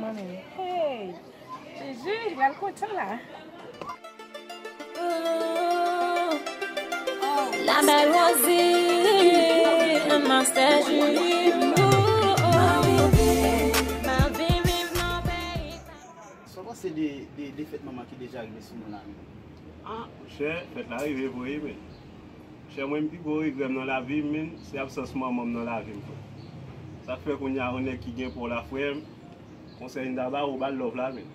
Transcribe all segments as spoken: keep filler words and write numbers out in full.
Manmi, hey! Jezi, li pral kontan la. La belle Rosie, un master jus. Sa w panse de, de, de fèt manman ki deja rive sou nou la menm? Ah, monchè, fèt la rive vre wi, men. Monchè, mwen, pi gwo regrè m nan lavi m, men, se absans manman m nan lavi m, frè. Sa k fè kounye a, yon nèg ki gen pa w la, frè m, konsèy m ta ba ou, ba l love la, men.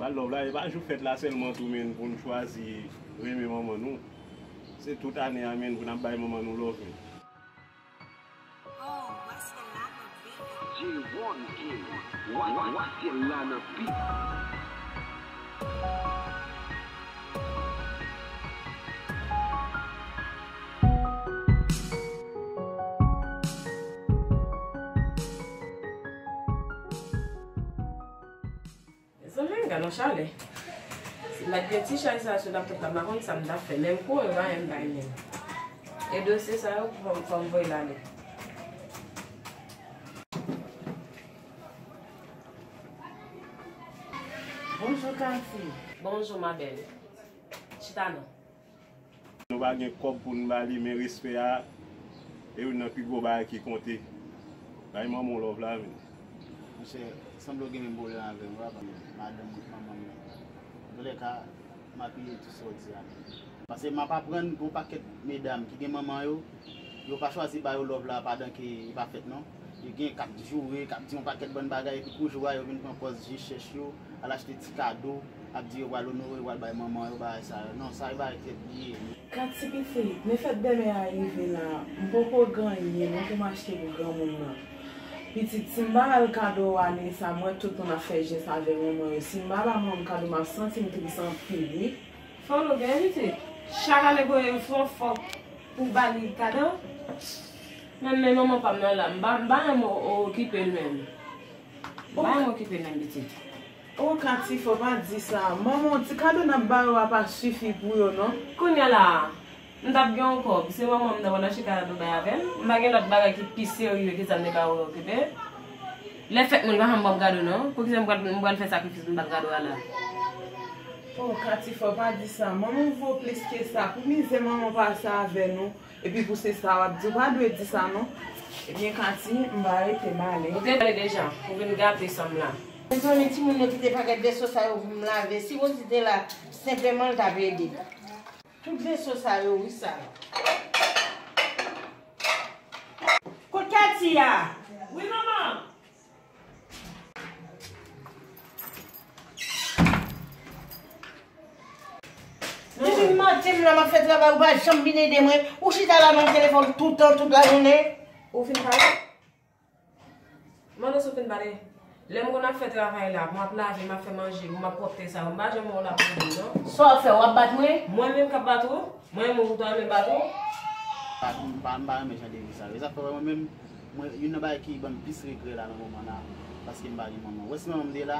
Ba l love la, e pa jou fèt la sèlman tou, men, pou n chwazi renmen manman nou. Se tout ane a, men, pou n ap bay manman nou love, men. J one King, wa, wa, wa, se la nan bit. Mezanmi, gad yon chalè. Si m pa t gen ti chay sa sou laptop la, m pa konn sa m t ap fè. Menm kouran yo pa menm bay menm. E dosye sa yo, fò m, fò m voye l ale. Bonjou, Cathy. Bonjou, ma belle. Chita non. Nou pa gen kòb pou n ba li, men respè a, e youn nan pi gwo bagay ki konte. Bay manman w love la, men. Monchè, sanble w gen menm pwoblèm avè m, wi, madanm manman m nan. Antoulèka, m apiye tout sa w di a, men. Paske m ap aprann gen yon pakèt medam ki gen manman yo, yo pa chwazi ba yo love la pandan ke li pa fèt, non. Yo gen k ap joure, k ap di yon pakèt bann bagay, epi kou jou a, yo vin pran pòz je chèch yo, al achte ti kado, ap di yo pral onore, yo pral bay manman yo, bagay sa yo. Non, sa e bagay tèt li ye. Cathy pitit, men fèt dèmen a rive la, m poko gen anyen non pou m achte pou granmoun nan. Pitit, si m pa ba l kado ane sa, m wè tout moun ap fè jès avè manman yo. Si m pa ba manman m kado, m ap santi m tris anpil, wi. Fò nou gen pitit. Chak ane pou yon fò pou ba li kado. Menm men manman pa m nan la, m pa, m pa janm o-, o-, okipe l menm. M pa janm okipe l menm pitit. O Cathy, fò pa di sa. Manman, ti kado n ap ba yo a pa sifi pou yo, non. Kounye a la, m t ap gen yon kòb, se manman m t ap pral achte kado bay avè m. M pa gen lòt bagay ki pi serye ke sa m te ka okipe. Lè fèt moun pa janm ban m kado, non. Poukisa m pral, m pral fè sakrifis pou m ba l kado a la? O Cathy, fò pa di sa. Manman voye w plis ke sa. Pou mizè manman pase avè nou, epi pou se sa w ap di, w pa dwe di sa, non. Ebyen, Cathy, m va rete, m ale. Ou te pale deja, ou vin gate san m la. Mezanmi, timoun yo kite pakèt veso sa yo pou m lave. Si Rosie te la, senpleman l t ap ede. Tout veso sa yo, wi, sa. Kot Cathy a? Wi, manman. Depi maten m la, m ap fè travay, ou pa janm vin ede mwen. Ou chita la nan telefòn tout tan, tout lajounen. Ou fin pale? Mande si w fin pale. Lè m konn ap fè travay la, m ap lave, m ap fè manje, m ap pwòpte sa yo, m pa janm wè w la pou ede m, non. Sa w ap fè, w ap bat mwen? Mwen menm k ap bat ou? Mwen menm ou ta renmen bat ou? Pa, m pa, m pa renmen jan de vi sa yo. E sa k fè wè mwen menm, mwen, youn nan bagay ki ban m plis regrè la nan moman la, paske m pa gen manman. Wè si manman m te la,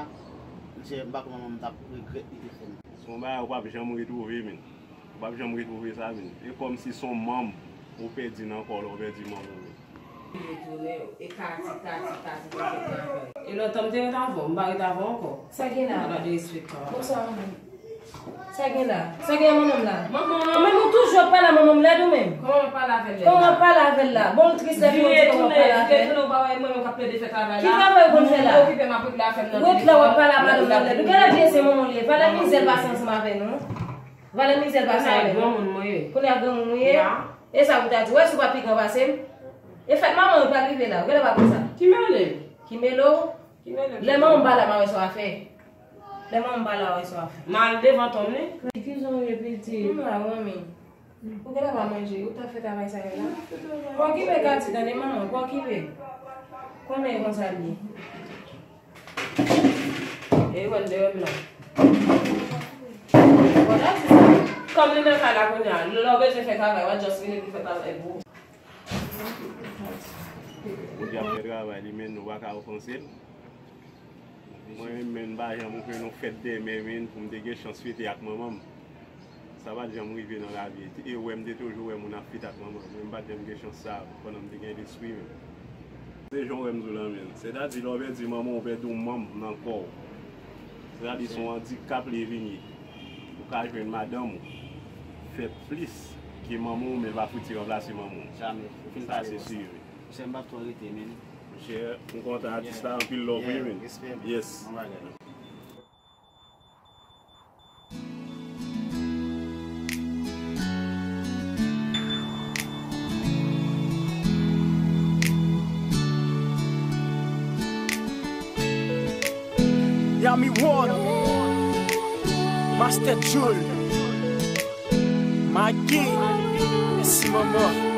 monchè, m pa kwè manman m t ap regrèt li te fè m. Se yon bagay ou p ap janm retwouve, men. Ou p ap janm retwouve sa, men. E kòmsi se yon manm ou pèdi nan kò w lè w pèdi manman w, men. Li retounen, e Cathy, Cathy, Cathy, te ret avè l. E lòt tan m te ret avè w, m pa ret avè w ankò. Sa gen la? Ala de respè. Bonswa, manman. Sa gen la? Sa gen manman m la? Manman, men ou toujou ap pale a manman m lèd ou menm? Kòman w ap pale avè l lèd la? Kòman w ap pale avè l la? Bon, ou tris lè fini w di kòman w ap pale avè l. Ki travay ou konn fè la? Ki travay ou konn fè la? Mwen okipe m ap regle afè m nan telefòn. Ou ret la w ap pale a madanm nan lèd. Ou genlè bliye se manman w li ye. Valè mizè l pase ansanm avè nou. Valè mizè l pase avè nou. Kounye a granmoun mwen ye. Kounye a granmoun ou ye? Ya. E sa pou ta di, wè si w pa pi gran pase m. E fèt manman yo pral rive la, ou genlè pa konn sa. Ki mele? Ki mele w? Ki mele? Lè manman m pa la, m a wè sa w a fè. Lè manman m pa la, w a wè sa w a fè. M al devan tonm li. Ki jan w ye, pitit? M la, manmi. Ou genlè pa manje, ou t ap fè travay sa yo la. Pa okipe Cathy, tande manman, pa okipe. Konnen e konsa l ye. E wè l deyò m la. Bon, la di sa. Kòm li nan kay la kounye a, lè w bezwen fè travay, w a just vini pou fè travay pou ou. Bondye ap fè travay li, men nou pa ka ofanse l. Mwen menm, men m pa janm okipe yon fèt dèmen, men pou m te gen chans fete ak manman m. Sa pa t janm rive nan lavi. E wè m te toujou wè moun ap fete ak manman m, men m pa t janm gen chans sa pandan m te gen lespri menm. Se jan w wè m di w lan, men. Sètadi, lè w pèdi manman w, ou pèdi yon manm nan kò w. Sètadi, se yon andikap li vin ye. Ou ka jwenn madanm ou fè plis ke manman w, men l pa fouti ranplase manman w. Jamè. Ou fin pase sou yo. Monchè, m p ap twò rete, men. Monchè, m kontan atis la, anpil love, wi, men. Respè, men. Yes. Bon bagay. Yami One, Master Jul, Maggie, mèsi manman.